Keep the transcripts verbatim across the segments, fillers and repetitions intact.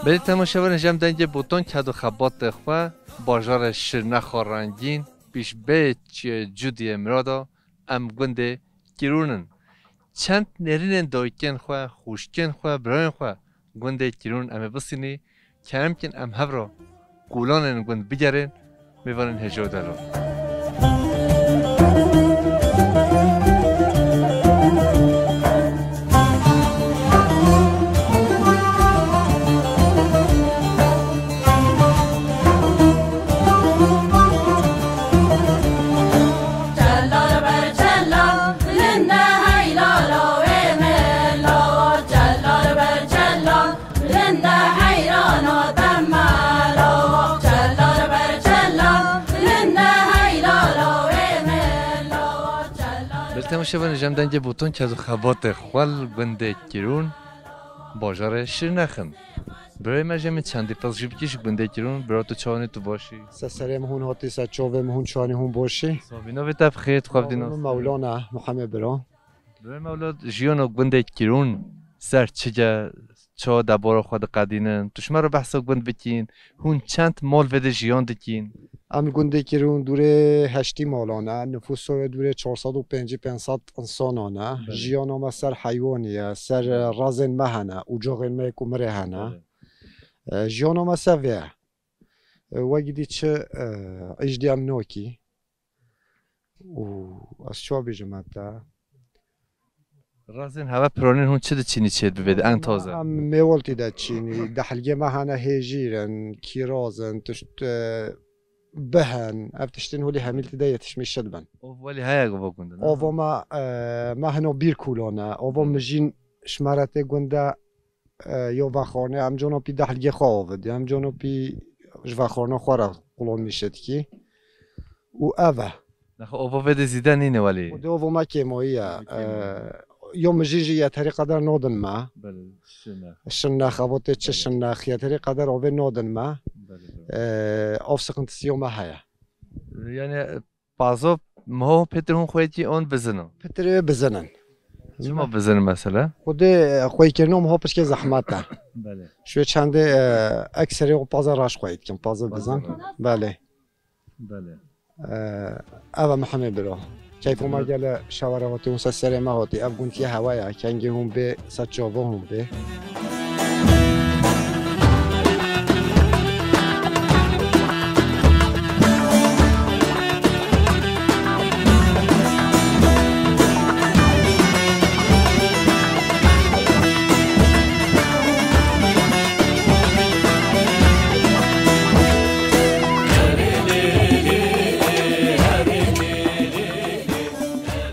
Belê temaşevanên ji em dengê botan ked û xebatê xwe, bajarê Şirnexa rengîn, pîşbeyê çiyê Cûdiyê Mirada, em gundê Kîrûn in. Çend nêrînên dayikên xwe, xwişkên xwe, birayên xwe gundê Kîrûn em ê bisînî, kerem kin em hev re kolanên gund bigerên, mêvanên hêja û delal. Belê temaşevanên ji em dengê botan ked û xebatê xwe li gundê Kîrûn, bajarê Şirnex in. Birayê me jê min çendî pirs jî bikî ji gundê Kîrûn, bira tu çawanî tu baş î? Ser serê min hûn hatî, ser çavê min hûn çawanî hûn baş î? Sabî navê te bi xêr, tu xwe bidî nas. Navê min Mewlana Mihemed Bira. Birayê Mewlod, jiyana gundê Kîrûn ser çi ye? Çawa debara xwe diqedînin? Tu ji me re behsa gund bikîn? Hûn çend mal vê de jiyan dikîn? Em li gundê Kîrûn dûrê heştî malan e. Nifûsa wê dûrê çar sed û pêncî pênc sed însanan e. Belê. Jiyana me ser heywanî ye, ser, e, rezên me hene, ucaxên me yê ku mirê hene. Belê. E, jiyana me ser vê ye. E, wekî dî çi, e, îş dî em nakî. Û ez çawa bêjim heta? Razên heve piranên hûn çi diçînî çêt bibê de en taze? Em mêwaltî de çînî, dehlgê me hene hêjîr in, kîraz in, tişt, e, bih in. Ev tiştên holî hemî li tê de yetişmî şit bin. Ov welî heye gava gund e, ne? Ova me, e, me hino bîr kûlan e. Ova mijîn ji me re tê gund e, e, yo vexwarne, em cano pî dehlgê xwe avidî, em cano pî ji vexwarna xwe re kulon mîşe dikî. Û ev e. Nexwe ova vê de zîde nîne welî. Xwedê ova me kêmayî ye. Kêmayî. E, yo mijî jî yeterî qeder nadin me. Belê, şine. Şine, xebatê çi şine, yeterî qeder avê nadin me. Belê, belê. E, av sıkıntısı yo me heye. Yani, Pazo, miho pitir hûn xweyî an bizin in? Pitir wê bizin in. Çima bizin in mesela? Xwedê, e, xweyîkirina miho piçkê zehmet e. Belê. Şwê çendê, e, ekserê xwe paza raş xweyî dikin, paza bizin. Paza raş. Belê. Belê. E, ev e Mihemed Biro. Keyfo me gele şeva re hatî, hûn ser serê me hatî. Ev guntiye hewa ye, kengê hûn bê, ser çava hûn bê.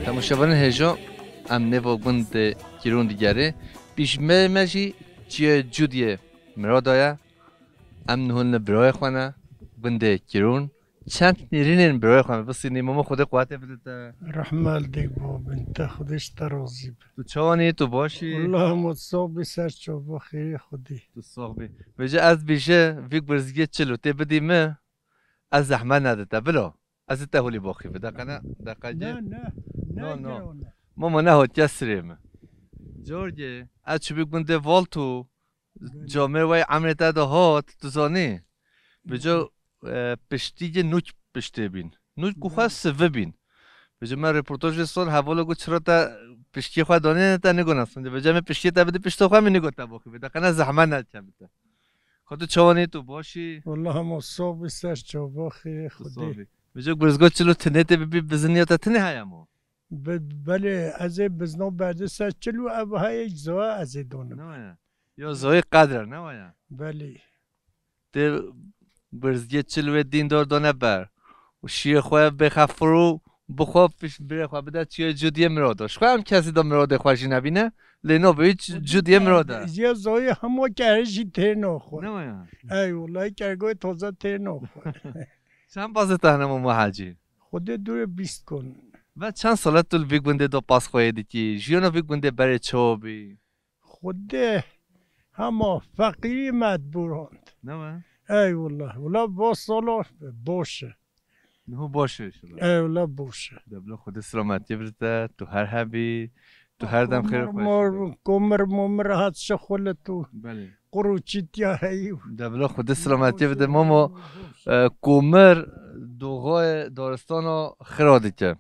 Temaşevanên hêja, em nêva gundê Kîrûn digerê. Pîşbeyê me jî çiyê Cûdiyê Mirada ye. Em nihûn li birayê xwe ne, gundê Kîrûn. Çend nêrînên birayê xwe em bisînî, Momo Xwedê quwetê bide te. Rehme li dêk babin te, Xwedê ji te razî be. Tu çawan î, tu baş î? Wela hema sax bî, ser çava xêrê Xwedê. Tu sax bî. Vêce ez bêje vî gurzgê çilo tê bidî min, ez zehmet nede te, bilo. Ez ê te holî boxî bi. Deqe ne, deqe Ne, gê. Ne, ne, No, no. Giran e. Mama ne hotiye sirê min. Corgê, ez çûbî gundê Valtû, Belê. Camêr wey emrê te de hat, tu zanî. Vêca, e, piştî gê nûk piştê bîn. Nûk ku xwe Belê. Sivi bîn. Vêca me reportajê son hevala got çira te piştiyê xwe danê te nigo nasın. Vêca me piştiyê te bidi pişta xwe min nigo te boxî bi. Deqe ne zehmet ne te bide. Xwe tu çawan î, tu baş î? Wela hema sax bî, ser çava xêrê Tu Xwedê. Sax bî. Vêca gurzgo çilo tinê tê bibî biziniya te tinê heye mo? Be-, belê, ez ê bizno berdi ser çilo ev heye zoya ez ê donim. Ne waya? Ya zoyê qedre, ne waya? Belê. Tê gurzgê çilo wê dîndor done ber. Û şiyê xwe bêxefir û bixwe piş birê xwe bide çiyê Cûdiyê Mirado. Ji xwe em kesî de Miradê xwe jî nebîne, lê no bê hiç Cûdiyê Mirado. Ya zoyê hema kere jî têrno xwe. Ne waya? Ey wela, kergoyê toze têrno xwe. Çend bazê te hene Mama Hecî? Xwedê dûrê bîst kon. Ve çend sal e tu li vî gundê de pas xweyê dikî? Jiyana vî gundê berê çawa bî? Xwedê hema feqîrî me diborand. Ne we? Ey wela, wela va sala boş e. Niho baş e inşallah. Ey wela boş e. De bila Xwedê selametiyê bide te, tu her hebî, tu her dem xêr û xweşî bî. Komir momir hat şixul tu. Belê. qur û çî tiyareyî. De bila Xwedê selametiyê bide mamo. E, komir doxayê daristana xira dike.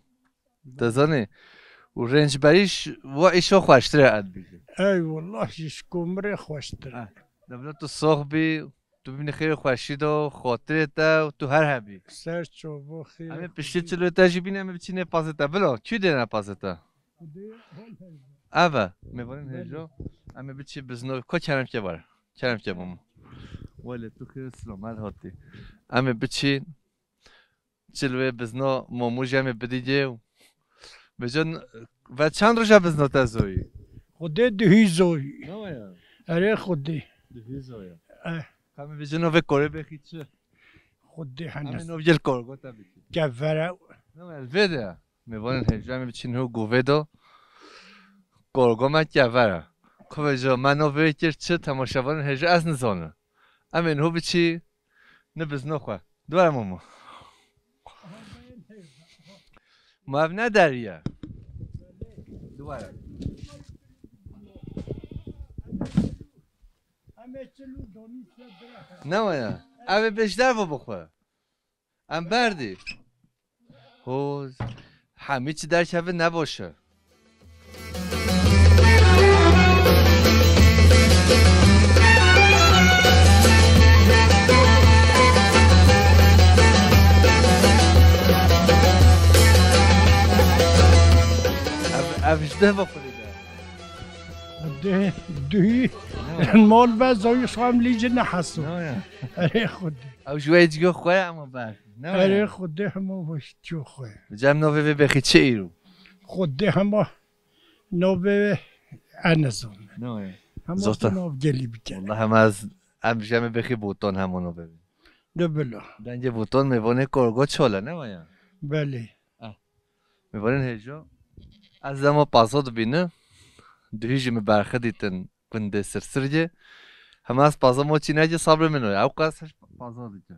Te zanî? Û rêncberîş wa îşa xweştir e, ez dibêjim. Ey wallah, ji komirê xweştir e. Eh, de bila tu sax bî, tu bimînî xêr û xweşî de, xatirê te û tu her hebî. Ser çava xêr. Em ê piştî çilo te jî bîne, em ê biçî nê pazê te. Bila, kî dê ne pazê te? Ev e, mêvanên hêja. Em ê biçî bizno, ka kerem ke var. Kerem ke mamo. Wele tu xêr silamet hatî. Em ê biçî çil wê bizno, mamo jî em ê bidî cê û. Bêjin, ve çend roja bizno te zoyî? Xwedê duhî zoyî. Ne waya? Erê Xwedê. Duhî zoya. Eh. Ka em ê bêjin, navê korê bêxî çi? Xwedê Em ê hene. Nov gel korgo te bikî. Kevere. Ne waya, vê de. Mêvanên hêja em ê biçîn ho govê do. Korgo me kevere. Ku vêjo me nov vê kir çi, temaşevanên hêja ez nizanim. Em ê niho biçî ni bizno xwe. Dua mamo. Ma ev ne deriye. Dua. Ne waya. Ev ê bêjder bo bixwe. Em berdî. Ho, hemî çi derkeve ne baş e. Ev, ev ji deh ve xwedî de. Xwedê duhî mal ve zoyî xwe em lî jî neheso. Ne ya. Erê Xwedê. Ew ji wê cî xwe ye ama ber. Ne ya. Erê Xwedê hema weştiyo xwe. Cem navê vê bêxî çi îro? Xwedê hema navê wê ez nizanim. Ne ya. Hema Zota. Tu nav gelî bike. Wallah hema ez, em ji em ê bêxî botan hema navê wê. De bila. Dengê botan mêvanê korgo çol e, ne ya? Belê. Ah. Mêvanên hêja. Ez dema paza dibînim, duhî jî min berxwe dîtin gundê Sirsirgê. Hema ez paza mo çînekê sabrê min o. Ew qas hej paza dike.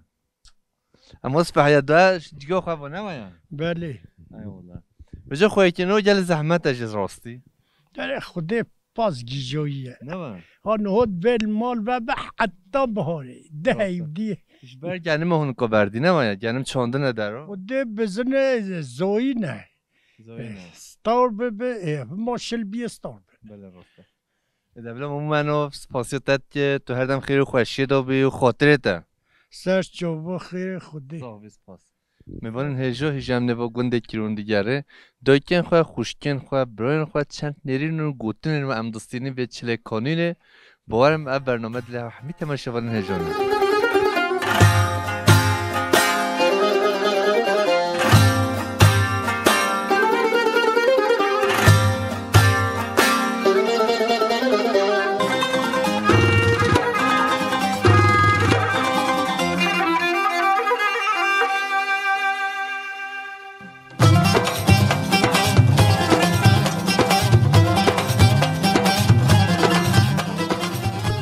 Em o spehya da cîga xwe bo ne waya? Belê. Eyvallah. Vêca xweyekî no gel zehmet e ji rastî. Derê Xwedê pas gîjoyî ye. Ne waya? Ha niho vêl mal ve be heta biharê. Dehey Rast e. Dî. Ji ber genime hûn ko berdî ne waya? Genim çandine dero. Xwedê bizine zoyî ne. Zoyî ne. Star bibe, e, ma şil biye star bibe. Belê rast e. Ê, de bila Mamo Meno, spasiya te dike, tu her dem xêr û xweşiyê de bî û xatirê te. Ser çava xêrê Xwedê. Sax bî, spas. Mêvanên hêja, hêja em nêva gundê Kîrûn digerê. Dayikên xwe, xwişkên xwe, birayên xwe çend nêrîn û gotinên me em distînî vê çilê kanînê. Bawer im ev bername dilê hemî temaşevanên hêja ne.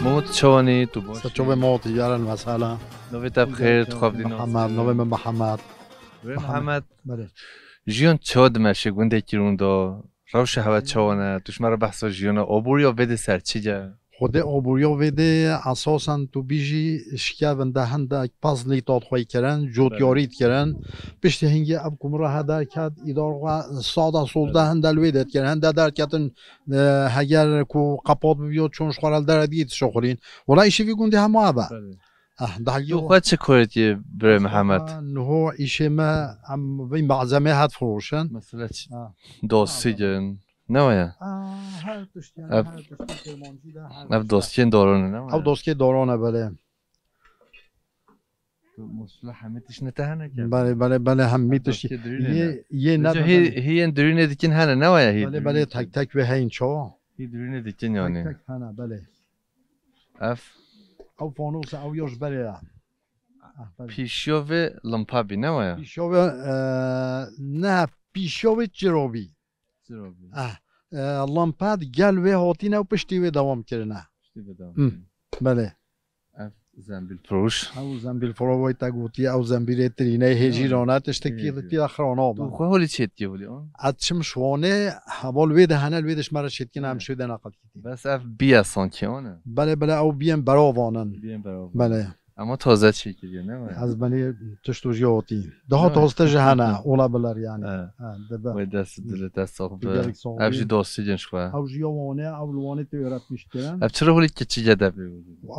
Mamo, tu çawanî, tu baş Ser çavê î? Mamo, tu yaran mesela. Navê te bi xêr, tu xwe bidî nas. Mihemed, navê min Mihemed. Wê Mihemed. Mihemed. Belê. Jiyan çawa dimeşe gundê Kîrûn de? Rewşa hewe çawa ne? Tu ji me re behsa jiyana aboriya vê de ser çi ge? Xwedê aboriya vê de esasen tu bîjî şikevin de hindek pezlî tat xwe kirin, cotyarî dikirin. Piştî hingê ev kumra he derket, îdar xwe sada solde hinde li wê de dikirin. Hinde derketin, e, heger ku qepat bibiyo çon ji xwe re li dere dî dişoxulîn. Wela îşî vî gundê hema ev e. Belê. Ah, daha Tu xwe çi korê diyê birê Mihemed? Niho îşê me em vî malzemê het firoşin. Mesela çi? Ha. Doskîgin. Ne o ya? Ah, her tişt yani, Ev, her tişt Kirmancî de her ev tişt. Doskên doron e, ne o ya? Ev doskê doron e, belê. Tu mesela hemî tişt ne te hene ki? Belê, belê, belê, hemî tişt. Doskê dirînê ne? Yê, yê ne Hî, hî yên dirînê dikin hene, ne o ya hî Belê, dirînê belê, dikin? Tek tek ve heyn çawa? Hî dirînê dikin yani. Tek tek hene, belê. Ev. Ew fanos e, ew ya ji berê ye. Ah, belê. Pîşiya vê limpa bî, ne waya? Pîşiya vê, e, ne, pîşiya vê çiro bî. Çiro bî. Ah, e, limpa di gel wê hatîne û piştî wê dewam kirine. Piştî wê dewam Hı, kirine. Belê. Ev zembîl firoş. Ew zembîl firoş wê te gotiye, ew zembîlê tirîne, hêjî Hı. Rana, tiştekî Hêjî. Tîya xirana Tu be. Xwe holî çêtkî holî, ha? Ez çim şwanê, heval wê de hene, wê de ji me re çêtkine, em Hı. Şû de neqet Bes ev bîye sankî, wan e? Belê, belê, ew bîyên berovan in. Bîyên berovan. Belê. Ama taze çêkiriye, ne mi? Ez belê tişt û jî hatî. Daha Ne mi? Taze ji hene, olabilir yani. Evet. Ha, dibe. Wê dest dilê te sax be. Gelek sax Ev bî. Jî dostî din ji xwe. Ew jî ya wane, ew li wane tê öğretmiş kirin. Ev çira holî kiçî ye de bê?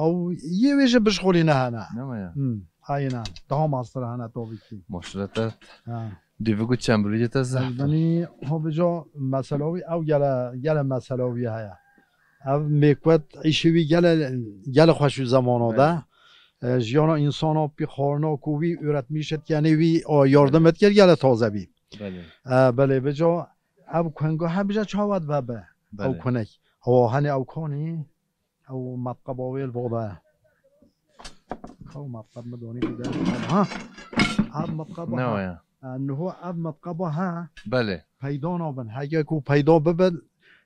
Ew yê wê ji bişxolî ne hene. Ne mi ya? Hmm. Aynen. Daha mastir hene tabii ki. Maşallah te. Ha. Dîvigo çend birî te zehf. Benî, ha, bijo mesela wî, ew gele, gele mesela wî heye. Ev mêkwet îşê wî gele, gele xweş û zemana de. Belê. E, jiyana însana pî xwarina ku wî öğretmiş et, yani wî, o, yardım Belê. Et kir, gele taze bî. Belê. E, belê, bijo ev kuenga he bija çawa dibe be. Ew Belê. Kunek. Hawa, hani ew konî. Ew metqeba wê li voda ye. Ew metqeb min donî ku der. Ha. Ev metqeba Ne ha. Waya? E, niho ev metqeba ha. Belê. Peyda nabin. Heke ku peyda bibin,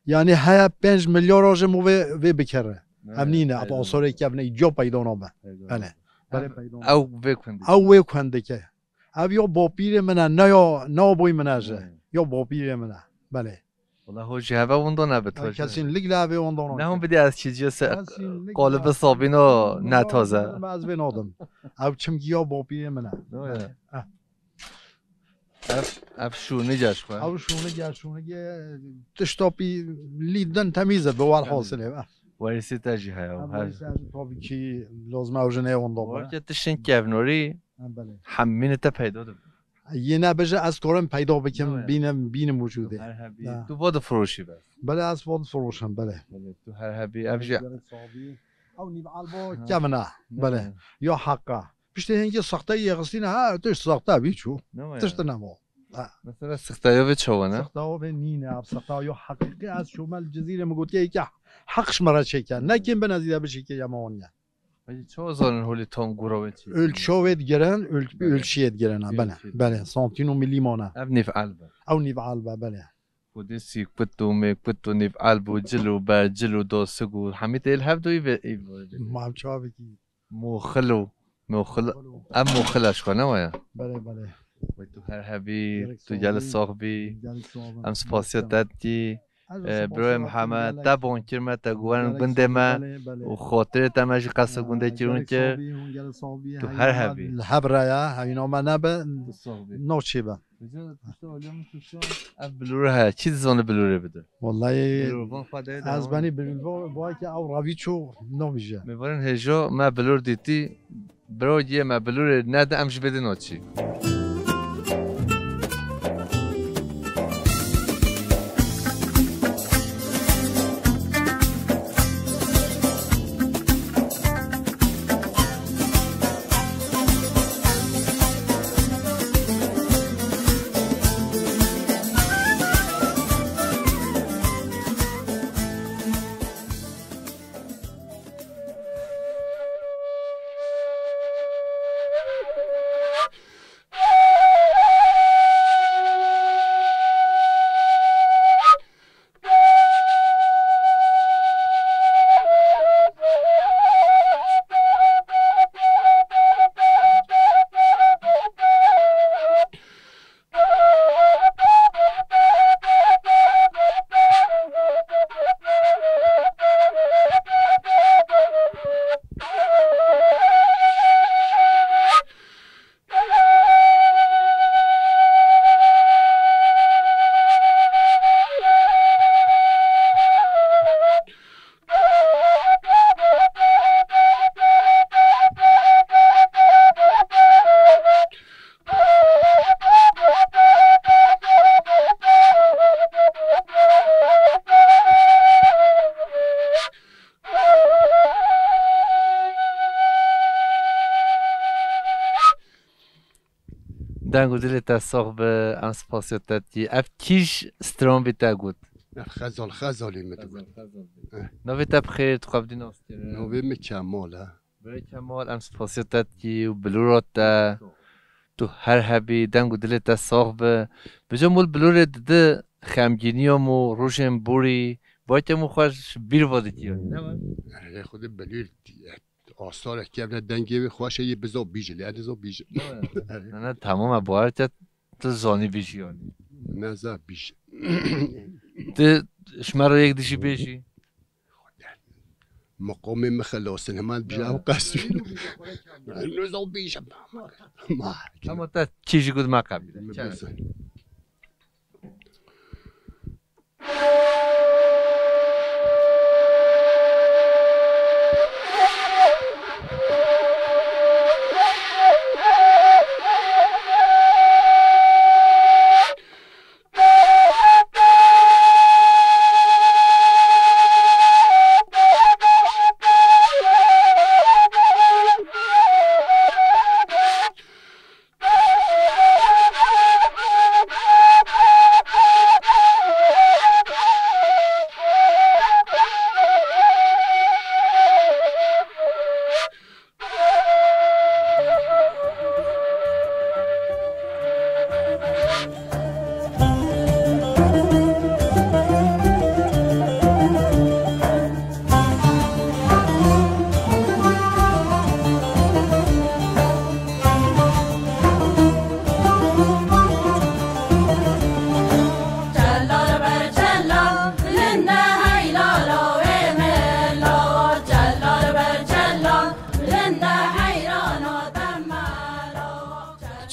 yani heye pênc milyar ji min vê, vê bikere. Ne, Ev nîne, ev peyda asarê nabin. Kevne, îca peyda nabin. Peyda Belê. Nabin. Belê Ev, peyda nabin. Ew vê kundî. Ew wê kundike. Ev ya bapîrê min e, ne ya, ne ya boy min e ji. Hmm. Ya bapîrê min e. Belê. Wala ho jî heve winda nebe, Ya to jî. Kesinlikle heve winda Ne hon nebe. Bidî ez çî ciye se Kesinlikle. Qalibi sabîno ne taze. Ez vê nadim. Ev çimkî ya bapîrê min e. Ne ya? Belê. Eh. Ev, ev şûnî geş xwe. Ev şûnî geş, şûnî ge tişta pî lîdin temîz e, bi welhasilê. Belê. Eh. Werîsê te jî heye, Ev her. Werîsê jî tabii ki lazim ew jî ne winda be. Warke tiştin kevnorî Ha, belê. Hemîne te peyda dibe. Yê ne bije ez karim peyda bikim, Belê. Bînim, bînim wicûdê. Her hebî. Ya. Tu va difiroşî be. Belê, ez va difiroşim, belê. Belê, tu her hebî. Ev jî Gerek sax bî. Ew nîv albo Ha. Kevin e. Ne Belê. Ne. Ya heqa. Piştê hingê saxteyî yexistîne, ha, tu saxte bî çû. Ne ya? Tişt nema. Ha. Mesela saxteya vê çawa ne? Saxteya vê nîne, ev saxteya ya heqîqî ez çûme li Cizîrê min gotiye yeke heq ji me re çêke. Ne kêm bin ez îde bişî ke yema wan ye. Peki çawa zanin holî tam gura wê çi? Ölçü wê digirin, öl-, Belê. Ölçüyê digirin, ha, Ölçü. Belê. Belê, santin û milî mane. Ev nîv elb e. Ew nîv elb e, belê. Xwedê sîkut û mêkut û nîv elb û cil û bercil û dosik û hemî tê li hev du î ve-, î ve-, Ma çawa bikî? Moxil û, moxil, Moxil û. Ev moxil e ji xwe ne waya? Belê, belê. Wê tu her hebî, Gerek tu sax gel bî. Sax bî. Gerek sax bî. Em spasiya te dikî. Ee, Bro Mihemed, te bon kir me, te guwerin gundê me û xatirê te me jî qesa gundê kirûn ki tu her hebî. Li hev re ya, hewîna me nebe, noçî be. Ev bilûr heye, çi dizane bilûrê bide? Wallahî, ez benî bilûr, bu ki ew ravî çû navîje. Mêvarin hêjo me bilûr dîtî, Bro, yê me bilûrê nede, em ji bê dê naçî. Deng û dilê te sax be, em spasiya te dikî. Ev kîj stran vî te got? Ev Xezal, Xezalî min digot. Xezal be. Eh. Navê te bi xêr, tu xwe bidî nas kirin. Navê min Kemal e. Birê Kemal, em spasiya te dikî û bilûra te. Tu her hebî, deng û dilê te sax be. Bijo mûl bilûrê didi xemgîniya mû rojên borî, vake mû xwe ji bîr va dikî, ne were? Erê, xwedê bilûr astarek kevne dengê wê xweş e, yê bizo bîjî, lê ez nizo bîjim. Ne, ne, tamam e, bawer te tu zanî bîjî yanî. Ne za bîjim. Tu ji me re yek dijî bêjî. Meqamê min xelas in, heman bijam qesûn. Nizam bîşem. Ma. Ama te çî jî got me qebîle. Çend?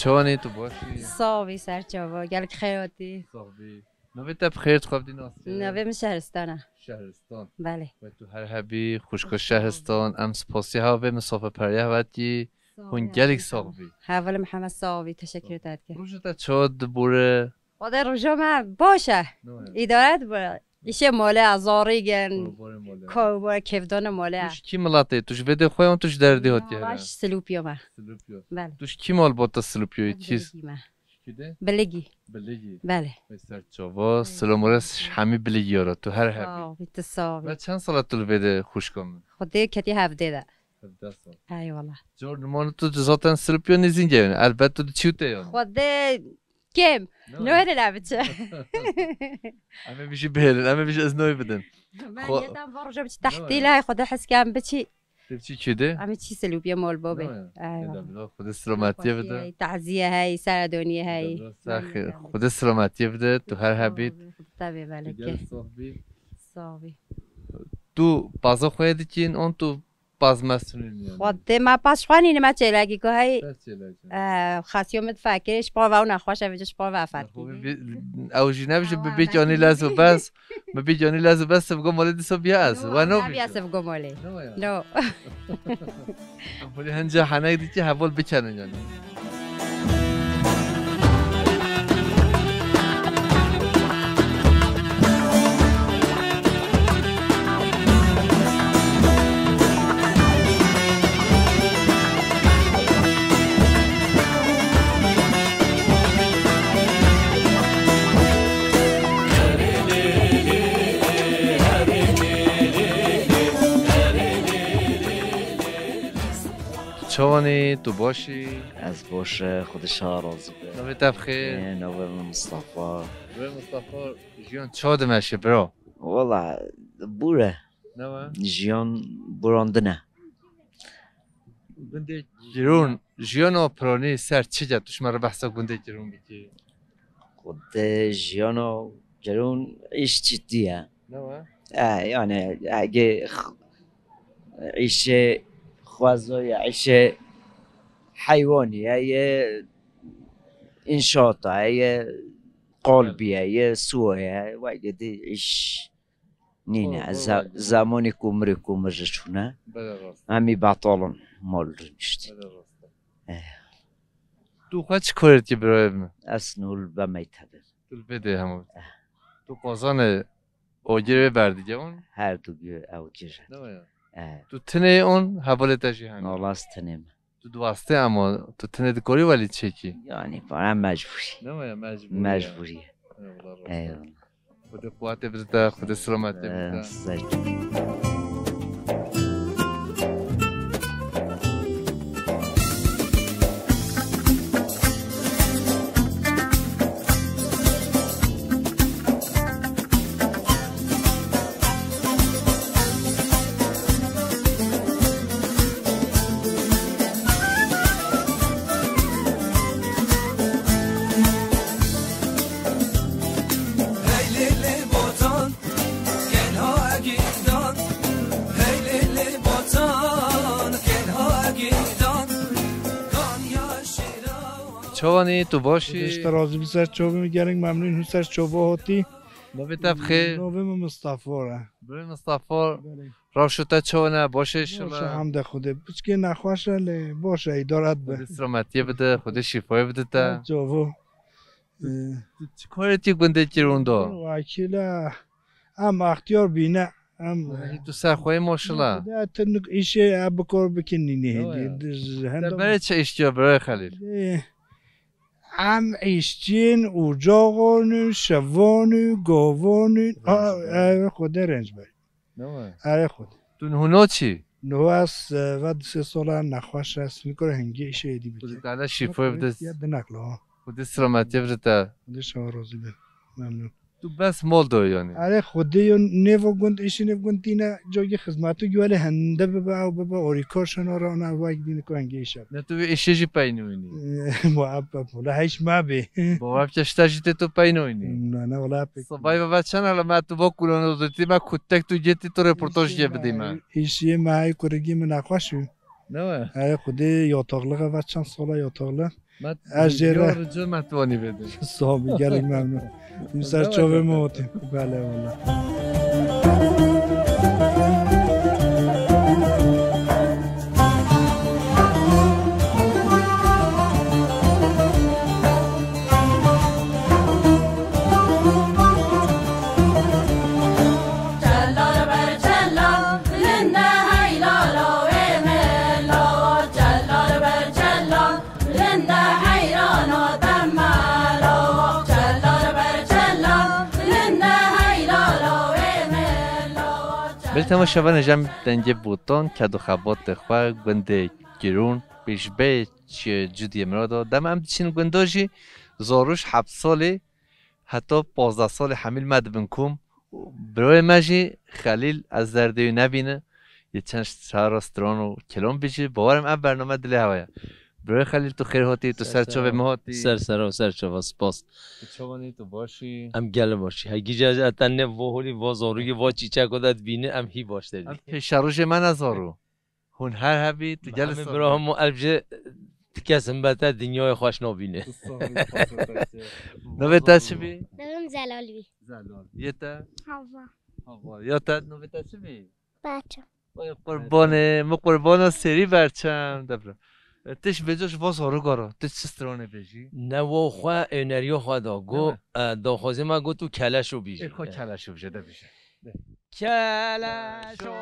Çawanî tu baş î? Sax bî serçava, gelek xeyr hatî. Sax bî. Navê te bi xêr, tu xwe bi dî nas çi? Navê min Şehristan e. Şehristan. Belê. We tu her hebî, xwişka Şehristan, em spasiya hev bê, min safeperiya hev dikî. Hûn gelek sax bî. Hevalê Mihemed sax bî, teşekkür te dike. Roja te çawa dibore? Xwedê roja me baş e. Ne were? Îdare dibore. Îşê mole, zarîgin, Korobarê mole. Kowbor, kevdana mole. Tu ji kî miletê? Tu ji vêdê xwe yan tu ji derdê hatî here? Baş Silûpiya me. Silûpiya. Belê. Tu ji kî malbata Silûpiyayê? Çi? Biligî me. Ji kî de? Biligî. Biligî. Belê. Ey ser çava, silam û rêz ji hemî Biligî ya re. Tu her hebî. Sax bî, tu sax bî. Ve çend sala tu li vêdê xwişka min? Xwedê ketî hevdê de. Hevdeh sal. Eyvallah. Cor nimano tu zaten Silûpiya nêzîn geyone. Elbet tu diçî û tê yan. Xwedê Kêm. Ne were? Newere la biçe. Em ê bijî bihêlin, em ê bijî iznoyê bidin. Ben Xo- yetem var roja biçî Ne were? Tehtî lay xwe de hes kem biçî. Te biçî kê de? Em ê çî Silûpiya mol bobê. Ne were? Eyvallah. Eda bila, Xwedê silametiyê bide. Taziye hey, seredoniye hey. Eda bila, sax, Xwedê silametiyê bide, tu her hebît. Tabii belki. Gel sohbî. Sohbî. Tu paza xwe dikîn, on tu Paz me sunîn yani. Xwedê me paz xwe nîne me çêlekî ku hey. Ser çêlekî. Xasiyo min fakirê ji pava ew nexweş e vêca ji pava fakirî. Ew jî nebijî bi bîkanî lez û bes. Bi bîkanî lez û bes sivgo molê diso biya ez. We no biya sivgo molê. No. Em holê hinca henek dikî heval bikenin yani. Çawanî, tu baş î? Ez baş e, Xwedê şa razî be. Navê te bi xêr? Ê, navê min Mustafa. Navê Mustafa, jiyan çawa dimeşe, bro? Wala, bûre. Ne we? Jiyan burandine. Gundê Girûn, jiyana piranî ser çi ce? Tu ji me re behsa gundê Girûn bikî. Xwedê jiyana Girûn îş cidî ye. Ne we? E, yani, hege x-, îşê xweza ye, îşê heywanî ye, ye înşaata ye, ye qalbî ye, ye suwa ye, weke dî îş nîne. Doğru, doğru. Za-, zamanî ku mirê ku mir ji çûne, Belê rast. Em î betal in, mal rûniştî. Belê rast. Eh. Tu xwe çi karê dikî birayê min? Ez nû li be mektebê. Tu li vê dê hemû. Eh. Tu qazanê Ogir wê berdike on? Her du gir ew gir. Ne ya? Eh. Tu tinê on, hevalê te jî hene? Wala ez tinê me. Tu diwastê ama tu tinê dikorî welî çêkî? Yani para mecburî. Ne ya, mecburî ya. Mecburî. Eyvallah, rast. Eyvallah. Xwedê quwetê bide te, Xwedê selametê bide te. Eh, size. Çawanî, tu baş î? Ji te razî bi, ser çavê min, gelek memnûn hûn ser çava hatî. Navê te bi xêr? Navê min Mistefa e. Birê Mistefa, Belê. Rewşa te çawa ne? Baş e, baş e, inşallah. Hemdê Xwedê. Piçkê nexweş e, lê baş e, îdare dibe. Xwedê selametiyê bide, Xwedê şîfayê bide te. Çavo. Tu, tu çi karê tî gundê Kirûn de? Wekîle em extiyar bîne. Em Ay, tu ser xwe yî maşallah. Xwedê tu nik îşê e bikor bikin nînê. Ew ya. Di, di, Te henda berê çi îştiya birê Xelîl? Ê, em îşçîn, ocaxon û şevon û govon û, Renc a, ber. Ew Xwedê renc ber. Ne mi? Erê Xwedê. Tu niho naçî? Niho ez, e, ve du sê sala nexweş e, ez nikare hingê îşê êdî bike. Xwedê Teala şîfayê bide. Ya dinak lo. Xwedê selametiyê bide te. Xwedê şewa razî be. Memnûn. Tu bes mal do yanî? Erê Xwedê yo nêvo gund, îşî nêv gund tîne, cogî xizmetû güwelê hende bibe, ew bibe orîkor şeno re, ona wek dîni ku hingê îşe. Ne tu vê îşê jî peynûyînî? Muhabbet, wala hiç mabê. Bawer bike, ji te jî tê tu peynûyînî. Na, na, wala pek. Sibay ve ve çend hele me tu bo kulonozotî me kutek tu gêtî tu reportaj gê bidî me. Îşê me, hey kurigî min nexweş û. Ne we? Hey Xwedê yataqlix e, ve çend sala yataqlix. Me Ez jê re rica me tu anî bidî. Sağ ol, gelek memnûn. Hûn ser çavê me hatî. Belê wala. Belê temaşevanê, ji em dengê botan, ked û xebatê xwe gundê Kirûn, pêşbeyê çi cudiyê mirado. Dema em diçin gunda jî, zarûş heft salî heta pazdeh salî hemî li me dibin kom. Birayê me jî Xelîl, ez derdê wî nebîne. Yê çend sara stran û kilam bî jî, bawerim ev bername dilê hewa ye. Birayê Xelîl, tu xêr hatî, tu ser çavê me hatî. Ser sera û ser çava, spas. Tu çawanî, tu baş î? Em gelê baş î. Hegî ca ez te ne vo holî, vo zarûyê, vo çîçeko de dibîne, em hî baştir bî. Ev pêşerojê me ne zarû. Hûn her hebî, tu gelê sor. Bira hemû elb ji ti kes himbete dinyayê xweş nabîne. Navê te çi bî? Navê min Zelal bî. Zelal. Yê te? Hava. Hava. Ya te, navê te çi bî? Berçem. Ay qurbanê, min qurbana serî Berçem. Debra. E, tu ji vêca ji va zarû garo, tu çi stranê bêjî? Ne wo xwe, êneriya xwe da. Go, e, daxwazê me got û keleşo bîjî. Ê xwe keleşo bîje, de bîje. Keleşo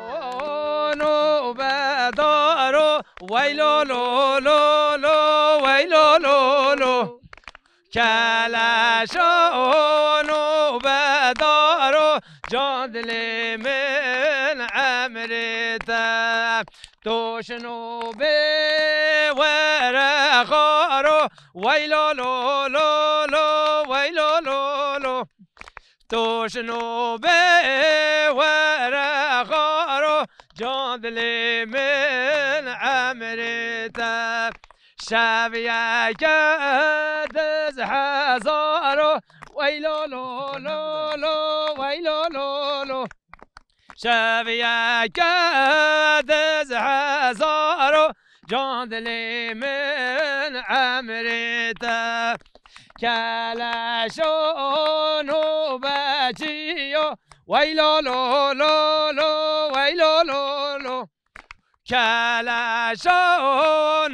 nûbedaro, wey lo lo lo lo, wey lo lo lo. Keleşo nûbedaro, can dilê min emrê te. Toşno bê were xaro, wey lo lo lo lo, wey lo lo lo. Toşno bê were xaro, can dilê min emrê te. Şev yeke diz hezaro, wey lo lo lo lo, wey lo lo lo. Şev yeke diz hezaro, can dilê min emrê te. Keleşo nûbetçiyo, wey lo lo lo lo, wey lo lo lo. Keleşo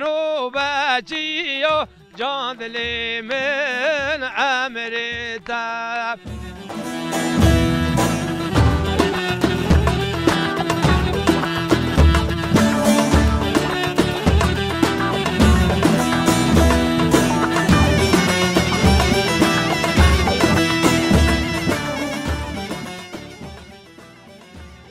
nûbetçiyo, can dilê min emrê te.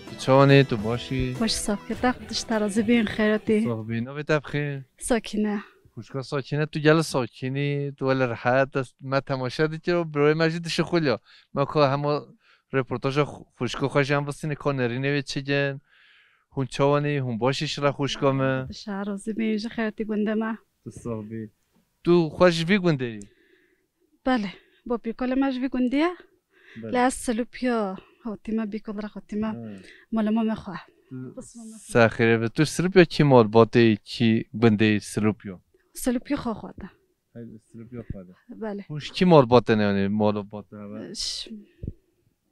Tu çawanî, tu baş î? Baş, sax kir, te xwe tişt te razî bin, xeyratî. Sax bî, navê te bi xêr? Sakîne. Xwişka Sakîne, tu gelê Sakînî, tu wele rehet, ez, me temaşe dikir û birayê me jî dişixuliya. Me ka hema reportaja xw-, xwişka xwe jî em bistînê ka nerînê wê çi gen. Hûn çawanî, hûn baş î şila xwişka me? Tişt te razî bin, ji xeyratî gundê me. Tu sax bî. Tu xwe ji vî gundê yî? Belê, bapîrkolê me ji vî gundî ye. Belê. Lê ez Silûpiya hatîme, bîkol re hatîme. He. Mala mamê xwe. Tu Qisma me xwe. Ser xêrê be. Tu Silûpiya kî malbatê, kî gundê Silûpiya? Silûpiya xwe xwe de. Üstünlük yok hadi. Belê. Hûn ji kî malbatê ne, yanî malbatê heve? Ş-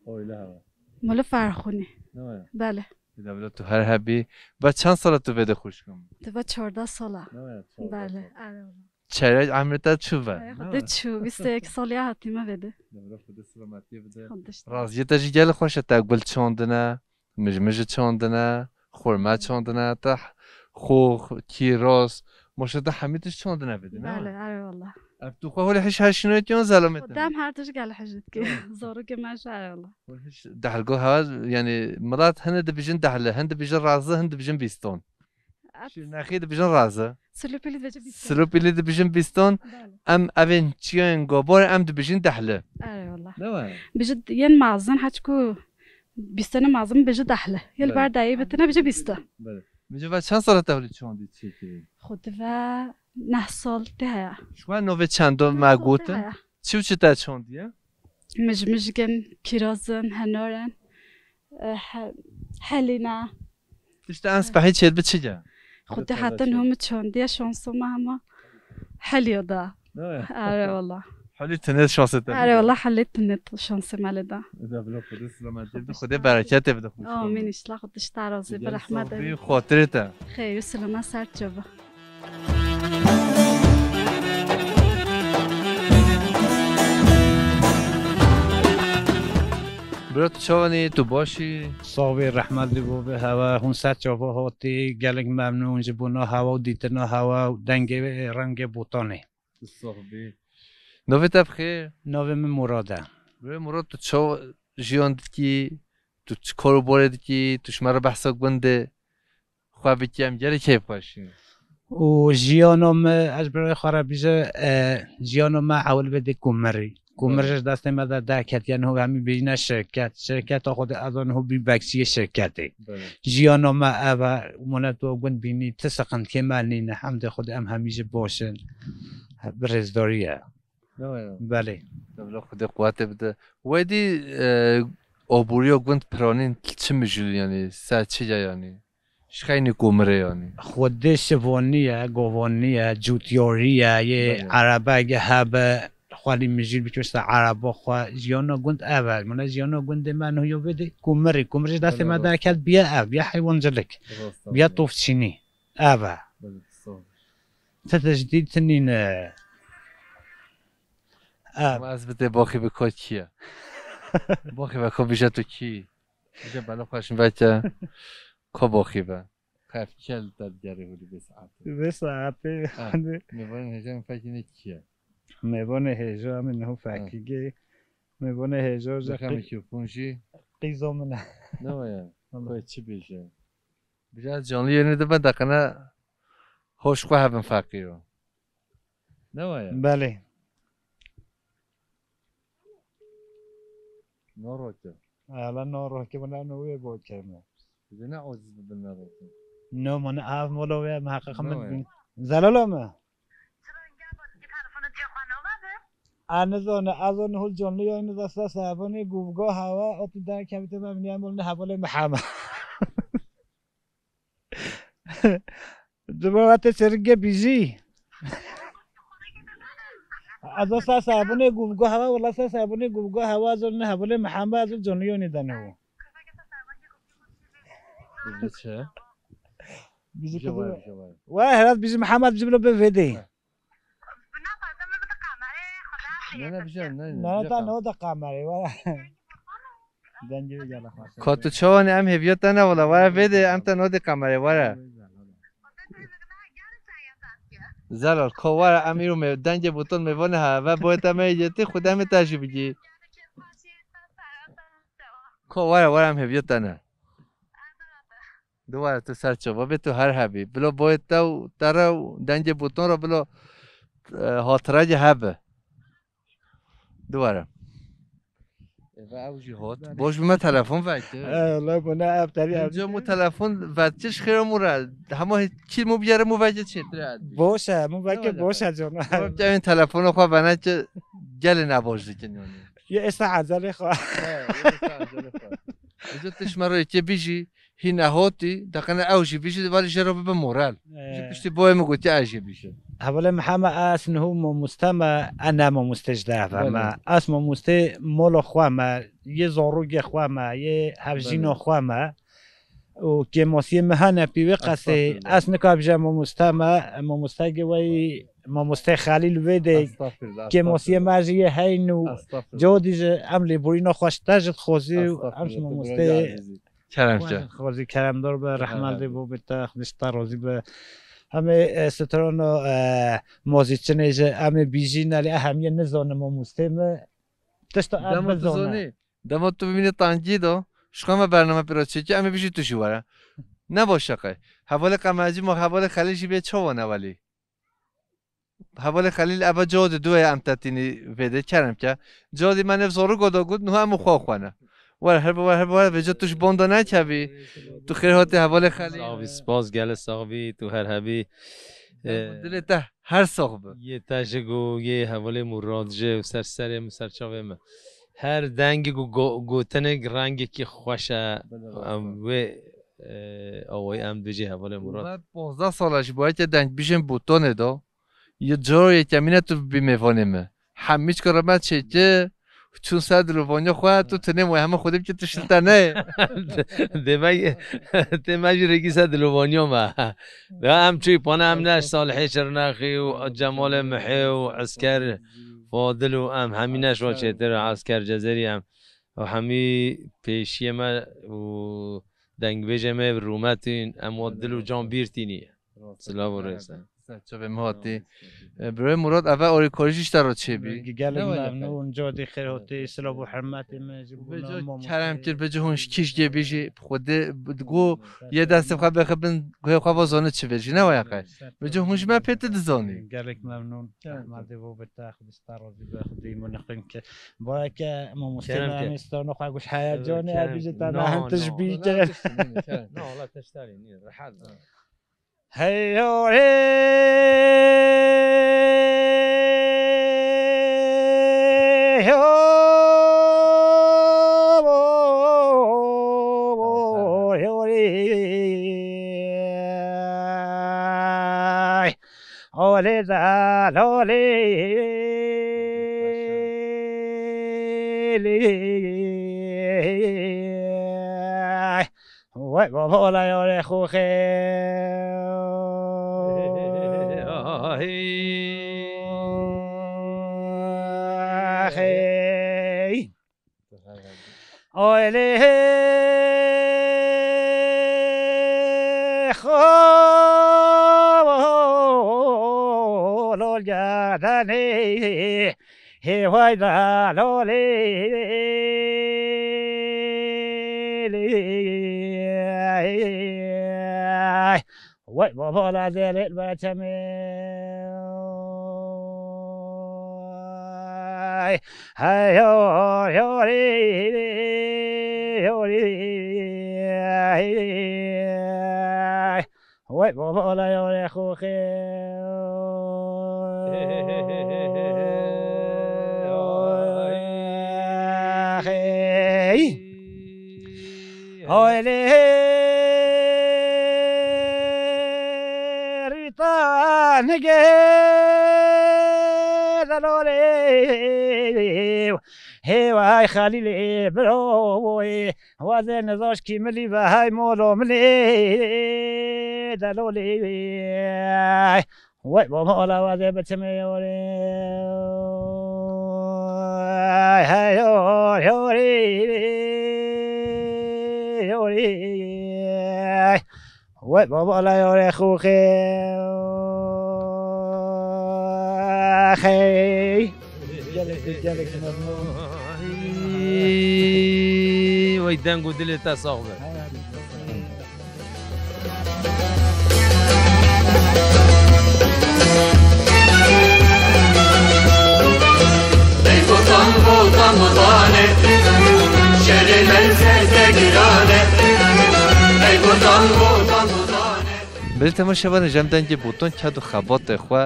Aile heve. Mala Ferxûnî. Ne ya? Belê. Devlet tu her hebî. Ve çend sala tu vê de xwişkim? Dibe çardeh sala. Ne ya? Belê. Çardeh sala. Erê wala. Çeyrek emrê te çû ve. Ay, xwedê çû, bîst û yek sal ya hatîme vê de. Devlet xwedê selametiyê bide. Xwedê işte. Raziyê te jî gelek xweş e, te gul çandine, mijmij çandine, xurme çandine, te xox, kîroz, maşallah te hemî tişt çandine vê de, ne? Belê, erê wala. Ev tu xwe holê hiş her şînayê yan zelamê te? Dem her tişt gelek hijî dikî. Zarokê me jî erê wala. Hol hiş dehlgo ha, yanî milet hin dibêjin dehle, hin dibêjin razi, hin dibêjin bîston. Şirnexî dibêjin razi. Silopîlî dibêjin bîston. Silopîlî dibêjin bîston. Belê. Em evên çiyayên gobar em dibêjin dehle. Erê wala. Ne wa? Bijî yên mezin heçku bîstonê mezin bijî dehle. Yê li ber dayê bitine bijî bîston. Belê. Bijî ve çend sala te holî çandî çêkirî? Xwedê ve neh sal tê heye. Ji we novê çendo me gotin? Neh sal tê heye. Çi û çi te çandiye? Mijmijgin, kîrazin, henorin, e, he-, helîna. Tişta en spehî çêdibe çi ye? Xwedê heta niho min çandiye şansa me hema heliya da. Ne? Erê wala. Helî tune şansê te. Erê wala, helî tune şansê me lê da. Eda bila Xwedê selametê bide, Xwedê bereketê bide. Amîn, înşallah, Xwedê ji te razî be, rehmet. Xatirê te. Xeyr, silama ser çava. Bira, tu çawanî, tu başî? Sax bî, rehmet li bo be hewe, hûn ser çava hatî, gelek memnûn ji bona hewa û dîtina hewa û dengê rengê botanê. Tu sax bî. Navê te bi xêr? Navê min Murad e. Bira Murad, tu çawa jiyan dikî, tu çi kar û barê dikî, tu ji me re behsa gundê xwe bikî, em gelek keyfxweş in. Û jiyana me, ez birayê xwe re bîje, e, jiyana me ewil bê dê kumirî. Kumirî ji destê me de derket, yanî ho hemî bêjine şirket. Şirketa xwe de ez an ho bî bekçiyê şirketê. Belê. Jiyana me ev e, mane tu gund bînî, ti siqintikê me nîne, hemdê Xwedê em hemî jî baş in. Bi rêzdarî ye. Ne ya? Belê. Tevla Xwedê quwetê bide. Wedî, e, aboriya gund piranîn çi mijûl, yanî ser çi ye yanî? Ji xeynî komirê yanî? Xwedê şivanî ye, govanî ye, cûtyarî ye, yê Belê. Erebege hebe, xwelî mijûl bikir se ereba xwe. Jiyana gund ev e. Mane jiyana gundê me niho yo vê de komirî. Komirî ji destê me Belê. Derket biye ev, biye heywancilik, Rast e. Biye tovçînî. Ev e. Belê, sağ ol. Ti tiştî tinîne. Ev. Ama ez bi te baxî bi ka kî ye? Baxî be ka bije tu kî? Bije bela xweş veke. Ka baxî be. Xef kel te digerê hûlî vê saetê. Vê saetê. Ha, mêvanên hêja em fekî ne kî ye? Mêvanê hêja em niho Ha. Fekî gê. Mêvanê hêja ji Dixem qî-, mikrofon jî. Qîzo min e. Ne wa ye? Tamam. Xwe çi bêje? Bije ez canlı yayını dibe deqine hoş xwe hevin feqîro. Ne wa ye? Belê. No roke. Hala no roke, bana no wê bo keme. Bije ne aciz bibin ne roke. No, man av molo ve muhakkak Ne min wa ye? Bin. Zelalo mu? Anizone, azone hul canlı yayını da sa sabone guvgo hava, o tu der kevite ben ne mol ne havale mahama. Dibe wate serge bijî. Azo sa sabunê guvgo hewa, wala sa sabunê guvgo hewa, azo ne hebule Mihemed, azo Johnny Yoni dane wo. Bijî çi? Bijî Bijî kızı. Vay, bijî vay. Wa herat bijî Mihemed bijî bilo be vede. Vay. Ne, ne, bijî, ne, ne, Ne, bijî ta kam. Ne o da kamera, wa. Dengê gel xaşa. Ka tu çawanî em hêviya te ne wala, were vê de em te nodê kamerê, were. Zelal, ka were em îro me, dengê boton mêvanê ha, ve boyê te me yetî, xwedê em ê te jî bigî. Ka were, were em hêviya te ne. Dubare tu ser çava bê, tu her hebî. Bilo boyê te û te re û dengê boton re bilo, e, hatire hebe. Dubare. Eve ew jî hot. Boş bime telefon vekir. E, la bu ne ev teri ev. Önce mu telefon vekir, xêra mu re. Hema kî mu biyere mu vekir çêtir. Boş e, mu vekir boş e cona. Yok, yani telefonu xwe vene ki gelin ne boş dikin yani. Ya esta acele xwe. He, ya esta acele xwe. Önce tişme re ki bijî. hî nehotî, deqene ew jî bijî, valî jê re bibe moral. Ji Ee, piştî boyê min gotiye ez jê bijîm. Hevalê Mihemed, ez niho mamoste me, ez ne mamoste ji derve Belê. me. Ez mamoste mala xwe me, yê zarokê xwe me, yê hevjîna Belê. xwe me. Û kêmasiyê min hene pî wê qesê. Estağfirullah. Ez nika bije mamoste me, mamosteyê weyî, mamosteyê Xelîl wê de Estağfirullah, kêmasiyê estağfirullah. me jî yê heyn û Estağfirullah. codî ji em lêborîna xwe ji te jî dixwazî û em Estağfirullah, ji tu mamosteyê birayê ezîz. Kerem Xwezî, ke. Xwezî keremdar be, Kerem rehmet be. Bo bi te, Xwedê ji te razî be. Em ê, e, strana, e, mozîçinê ji em ê bîjîn, elê e hemiyê nizanin mamostê me. Tişta em Dema tu bizane. zanî, dema tu bimîne tangî de, ji xwe me bername pêra çêkî, em ê bijî tu jî were. Ne baş şeqe. Hevalê Qemecî ma hevalê Xelîl jî bê çawa ne welî. Hevalê Xelîl eva codî duye em tetînî vêde kerem ke. Codî me nev zoru godo got, nuha em xwe xwe ne. Were her were her were vêca tu ji bonda nekevî. Tu xêr hatî hevalê Xelîl. Sax bî, spas gele sax bî, tu her hebî. Ee, Dilê te her sax bi. Yê te ji go, yê hevalê Murad ji û ser serê min, ser çavê min. Her dengê ku go-, gotinek rengekî xweş e. Belê, Em rast e. wê, e, awayî em dibêjê hevalê Murad. Me pozdeh sala ji bo yeke deng bijên Botanê de. Yê caro yekemîne tu bî mêvanê me. Hemî çika re me çêkir, çûn ser dilovaniya xwe, tu tenê wê heme Xwedê bike tu şil te neyê. Demek tê me jî rêkî ser dilovaniya me. Ya em çûyî pane em ne Salihê Çirnexî û Cemalê Mihê û Esker Fadil û em hemî ne şo çêtir Esker Cezerî em. Û hemî pêşiyê me û dengbêjê me bi rûmetîn, em wa dil û can bîr tînî. Silav û rêz. Ser çavê min hatî. E, birayê Murad, eve orêkarî jî ji te re çêbî. Gelek Ne wayaka? memnûn, codî xêr hatî, silav û hurmetê me ji bo Vêca Mamo kerem Mehê. kir, vêca hûn ji kî ji gê bî jî, Xwedê bi-, go yê destê xwe bêxe bin, guhê xwe va zane çi vê jî, ne wayaka? Vêca hûn ji me pê tu dizanî. Gelek memnûn. Kerem. Rehmetê bo bi te, Xwedê ji te razî be, Xwedê îmanê xwe ke. Bareke mamostê Kerem me ke. em ê strana xwe guş heyecanê Kerem. ez bîjî te No, ne hin tu ji no. bî ke. No, wala tiştarî nî, rehet be. Hey yo re, yo, yo re. Ole da lole. Vay baba la yare xuxe. Hey. Oy le xo lol gerdane he vay da lole. Vay baba la dêrê berçemê. Hey yo yo ri yo ri. Vay baba la yo re xo xe. Hey. Oy le rîta nige delolê. Hê vay Xelîlê biro, wazê nizaş kî milî ve hey molo milê delolê. Wey baba ola wazê biçimê yorê. Hey yor yorê yorê. Wey baba ola yorê xuxê. Hey. Gelek gelek memnun. Ay, wey deng û dilê te sax be. Ey botan, botan, botanê, şerê me ser te girane. Ey botan, botan, botanê. Belê temaşevanê, ji em dengê botan ked û xebatê xwe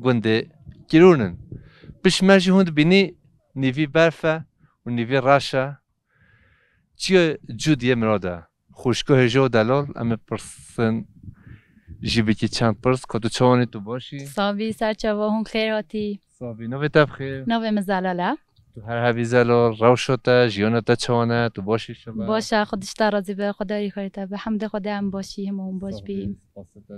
gundê Kîrûn in. Pişt me jî hûn dibînî nîvî berf e û nîvî reş e. Çiya cû diye mirad e. Xwişko hêja û delal, em ê pirsin jî bikî çend pirs, ka tu çawanî, tu baş î? Sabî, ser çava, hûn xêr hatî. Sabî, navê te bi xêr? Navê min Zelal e. Tu her hebî Zelal, rewşa te, jiyana te çawan e, tu baş î şima? Baş e, Xwedê ji te razî be, Xwedê alîkarê te be, hemdê Xwedê em baş î, hema hûn baş bî. Spas e te.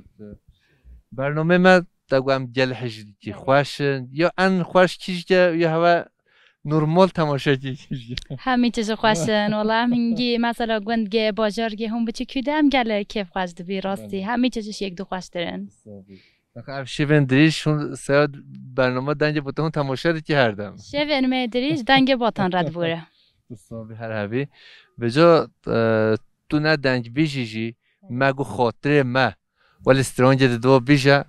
Bernameyê me, te got em gel hej dikî, xweş in, ya en xweş kî jî ke, ya hewe normal temaşe kî kî jî. Hemî çi ji xweş in, wela em hingî, mesela gund ge, bajar ge, hûn biçî kû de em gelek kêf xweş dibî, rastî. Belê. Hemî çi ji yek du xweştir in. Spas e. Bak, ev şevên dirîj hûn seya bername dengê bûte hûn temaşe dikî her dem. Şevên me dirîj dengê batan red bûre. Tu sabî her hebî. Vêca, e, tu ne dengbêjî jî, me got xatirê me. Welê strongê di dua bîje.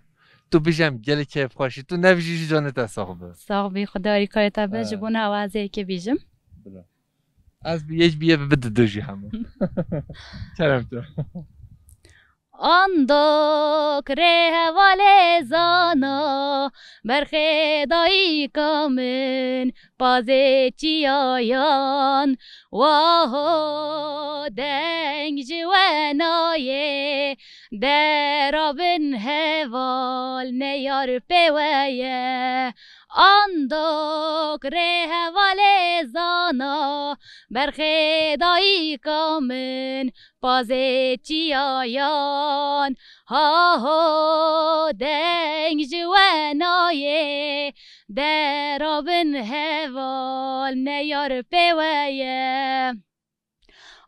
Tu bîje em gelê keyfxweşî. Tu nevîjî jî canê te sax be. Sax bî, Xwedê alîkarê te be, ji bo ne ew ez ê yekê bîjim. Bila. Ez bi yek bi yê bi di du jî hemû. Kerem tu. Andok rê hevalê zana, berxê dayika min, pazê çiyayan. Waho deng ji we nayê, dera bin heval ne yar pê we ye. Andok rê hevalê zana, berxê dayika min, pazê çiyayan. Ha ho, deng ji we nayê, dera bin heval ne yar pê we ye.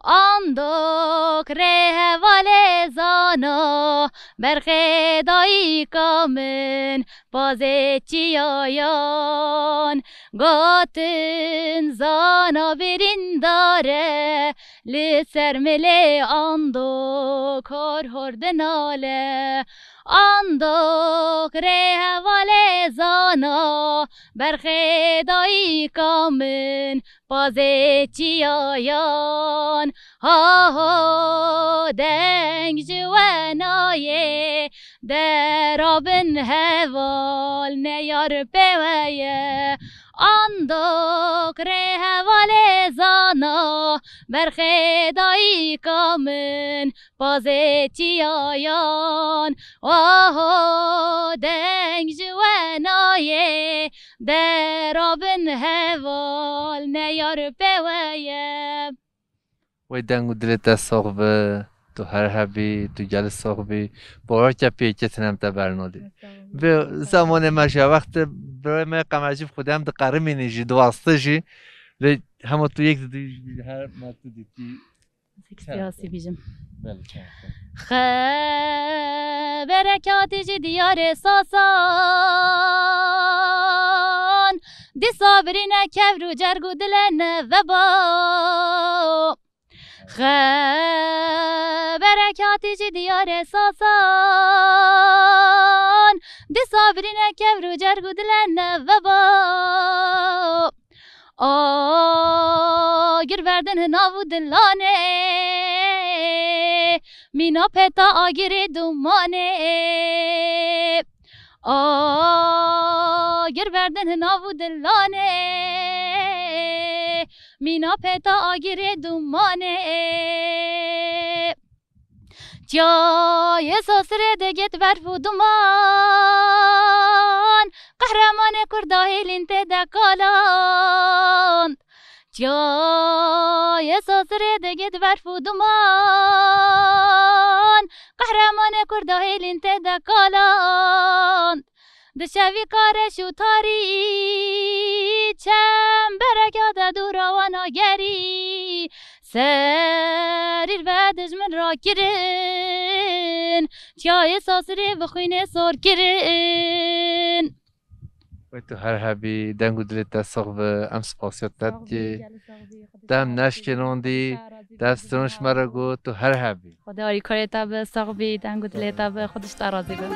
Andok rê hevalê zana, berxê dayika min, pazê çiyayan. Gotin zana birîndar e, li ser milê andok hor hor dinale. Andok rê hevalê zana, berxê dayika min, pazê çiyayan. Ha ho, deng ji we nayê, dera bin heval ne yar pê we ye. Andok rê hevalê zana, berxê dayika min, pazê çiyayan. Waho, deng ji we nayê, dera bin heval ne yar pê we ye. Wey deng û dilê te sax be, tu her hebî, tu gelî sax bî. Bawer ke pêketin em te bernadî. Vê zemanê me jî, wextê birayê me Qemercî bi xwe de em diqerimînî jî, diweste jî. Lê hema tu yek didî, her me tu dîtî. Ez ê siyasî bîjim. Belê, çawa. Xeberek hatî ji diyarê Sasan, dîsa birîne kevr û cerg û dile ne veba. Xeberek hatî ji diyarê Sasan, dîsa birîne kevr û cerg û dile ne veba. Agir berdin hi nav û dilanê, mîna peta agirê dumanê. Agir berdin hi nav û dilanê, mîna peta agirê dumanê. Çiyayê Sasirê digêt berf û duman, qehremanê Kurda hêlîn tê de kaland. Çiyayê Sasirê digêt berf û duman, qehremanê Kurda hêlîn tê de kaland. Di şevî kareş û tarî, çembereke de dûra wan agerî. Serîr ve dijmin rakirin, çiyayê Sasirê bi xwînê sor kirin. Wey tu her hebî, deng û dilê te sax be, em spasiya te dikî. Te em neşkênandî, te ev stran ji me re got, tu her hebî. Xwedê alîkarê te be, sax bî, deng û dilê te be, Xwedê ji te razî be.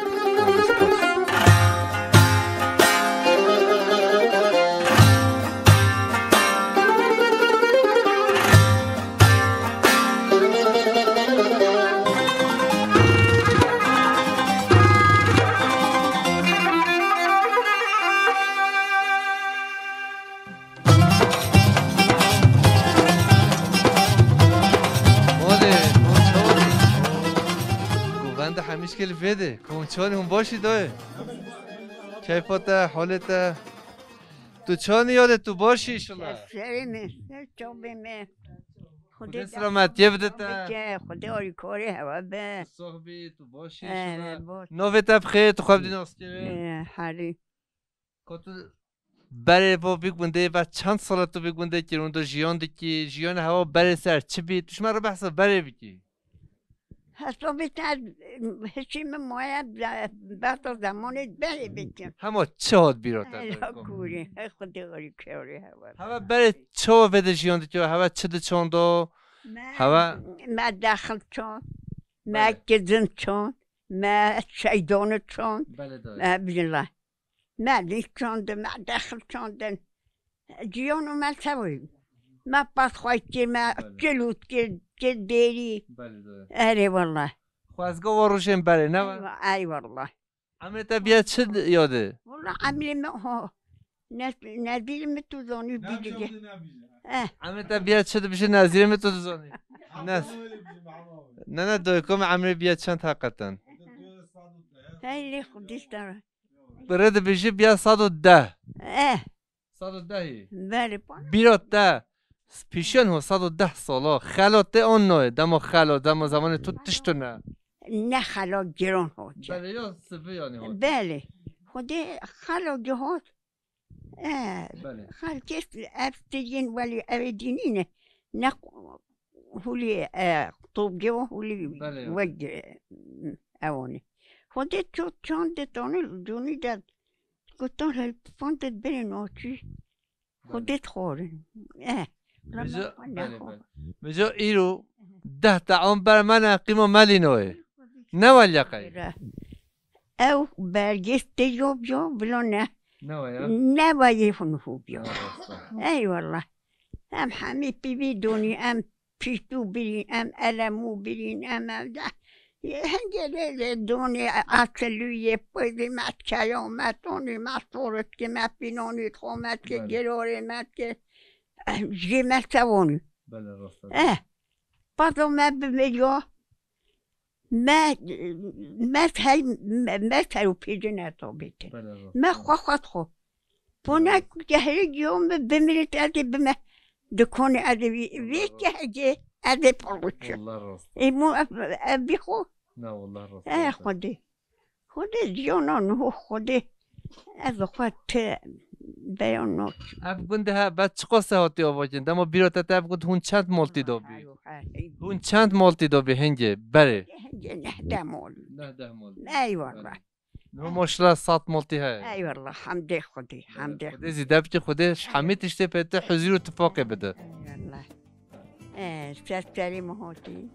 Pişkê li vê de, kom çanî hûn başî dayê? Keyfa te, halê te. Tu çanî yade tu başî inşallah? Serê me, ser çavê me. Xwedê selametiyê bide te. Xwedê alîkarê hewa be. Tu sax bî, tu başî inşallah. Navê te bi xêr, tu xwe bidî naskirê. Herî. Ka tu berê bo vî gundê ve çend sala tu vî gundê kirûn de jiyan dikî, jiyan hewa berê ser çi bî? Tu ji me re behsa berê bikî. Hesabê te hişî min maye be-, behsa zemanê berê bikim. Hema çi hat bîra te? Ela berê ku? Kurê, he Xwedê alîkarê hewa. Heve berê çawa vê de jiyan dikî, heve çi diçando? Me, heve me dexil çand, me kizin çand, me şeydanî çand. Belê dayê. Me billah. Me lî çandin, me dexil çandin. Ciyano me tewî. Me paxway kir, me çilut kir, kir dêrî. Belê dayê. Erê wallah. Xwezga wa rojên berê ne we? Eywa-, eyvallah. Emrê te biya çi yade? Wallah emrê me ho. Ne, nezîrê me tu zanî bî dige. Eh. Emrê te biya çi dibêje nezîrê me tu dizanî? Ne. Ne, ne, doyê, komê emrê biya çend heqeten? Hey lê xwedî star. Bi rê dibêjî biya sed û deh. Eh. Sed û dehî. Belê, bana. Bîra te pîşiyan ho sed û deh sala. Xelo te on noyê. Dema xelo, dema zemanê tu tişt tune. Ne xelo giran hot. Belê, ya sivi yanî hot. Belê. Xwedê xelo gi hot. Eh, belê. Xelkê ev siriyên welî ev ê dînî ne. Ne hûlî, e, tobgê û hûlî. Belê, wek, e, ewanî. Xwedê ço çand de tanî cûnî de gutan helpifan de berê naçî. Belê. Xwedê dixwarin. Eh. Vêca, belê, belê. Vêca îro deh team ber me ne qîma me lî noyê. Ne welî qey. Ew bergê stêrî yo biyo, vilo ne. Ne we ya? Ne we yê hûn hû biyo. Ne we ya. Eyvallah. Em hemî pîvî donî, em pîtû birîn, em elemû birîn, em ev de. Hingê lê lê donî, etilû yê pêzî me çayo, me tonî, me soriskî, me pînonî xo, me ke girorê, me ke jê me sewonî. Belê, rast e. Eh, pazo me bimiriyo. Me, me hey, me, me ser û pêjin eto bêtir. Belê, rast e. Me xwe xwe xwe. Pona ku gehrê giyo me bimirit, ez ê bime. Dikonê ez ê vî, vê kehegê ez ê poloçim. Allah rast. Ê mo ev, ev bî xo. Na, wallah rast. Eh, rast e. Xwedê. Xwedê ciyana niho Xwedê. Ez xwe ti beyan nak. Ev gund he, be çiqas e hatî avakin? Dema bîra te, te ev gund hûn çend maltî da bî? Hûn çend maltî da bî hingê berê? Hingê neh deh mal. Neh deh mal. Eyvallah. Belê. No maşallah sat maltî heye. Eyvallah, hemdê Xwedê, hemdê Xwedê. Xwedê zîde bike, Xwedê ji hemî tiştê pê te huzur û tifaqê bide. Eyvallah. Eh, ser serê min hatî.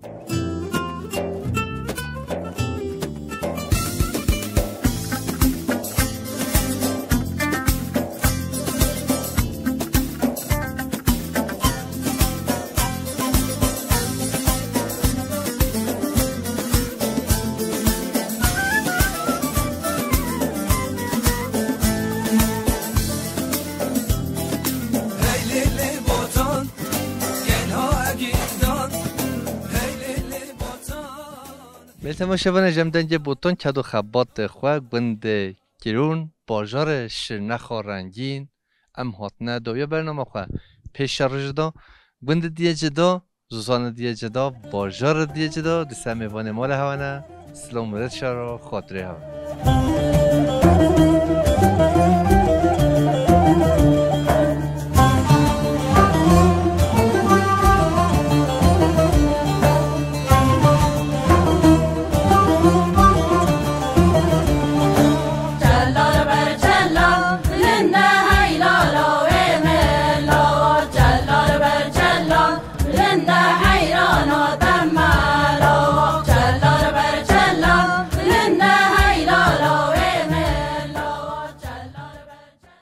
Mêl temaşevanê, jem dengê Botan ked û xebatê xwe gundê Kirûn, bajarê Şirnexa rengîn, em hatine dawiya bernama xwe pêşerojê da. Gundê diye cida, zozanê diye cida, bajarê diye cida, dîsa mêvanê mala hewa ne. Silav û mirêd şaro, xatirê hewa.